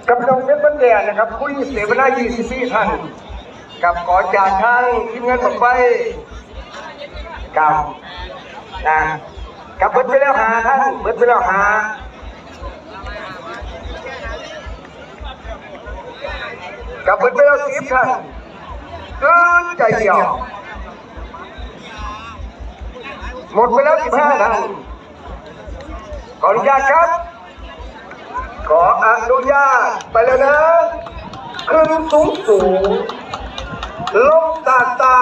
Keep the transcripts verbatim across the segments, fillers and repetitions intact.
กับน้องเพชรบ้านแดงนะครับ ผู้เสวนายี่สิบสี่ท่าน กับขอจากทางทีมงานบั้งไฟ กับ นะ กับเบิดไปแล้วห้าท่าน เบิดไปแล้วห้า กับเบิดไปแล้วสิบท่าน เกินใจเดียว หมดไปแล้วสิบห้าท่าน ขออนุญาตครับ ขออนุญาตไปแล้วนะ ขึ้นสูงสูง ลงตาตา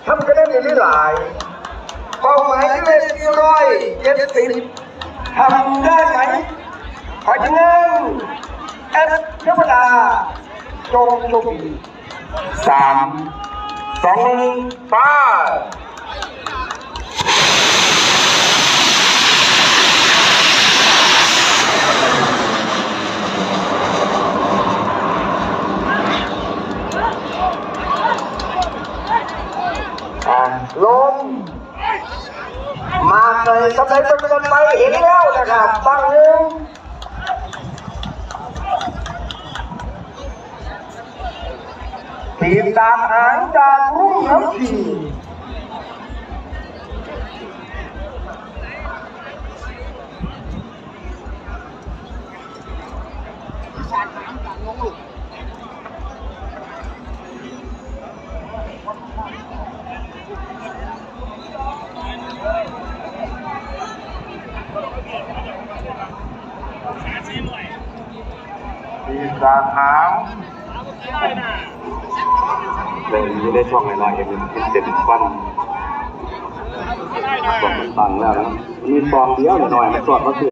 ทำคะแนนได้หลาย เป้าหมายที่เลขที่ร้อยเจ็ดสิบ ทำได้ไหม ขอยืนยัน เอสเทวดา จงโชคดี สาม สอง หนึ่ง ไป อ่า ลง มาเลยครับ ไหนเป็นกันไป เห็นแล้วนะครับ บั้งหนึ่ง ติดตามหางจากรุ่งน้ำที ปีศาจหาง เดินอยู่ในช่องน้อยๆ เห็นเป็นฟัน บอกมันบังแล้วนะ มันมีซองเดียวหน่อยๆ มันตรวจมาสิ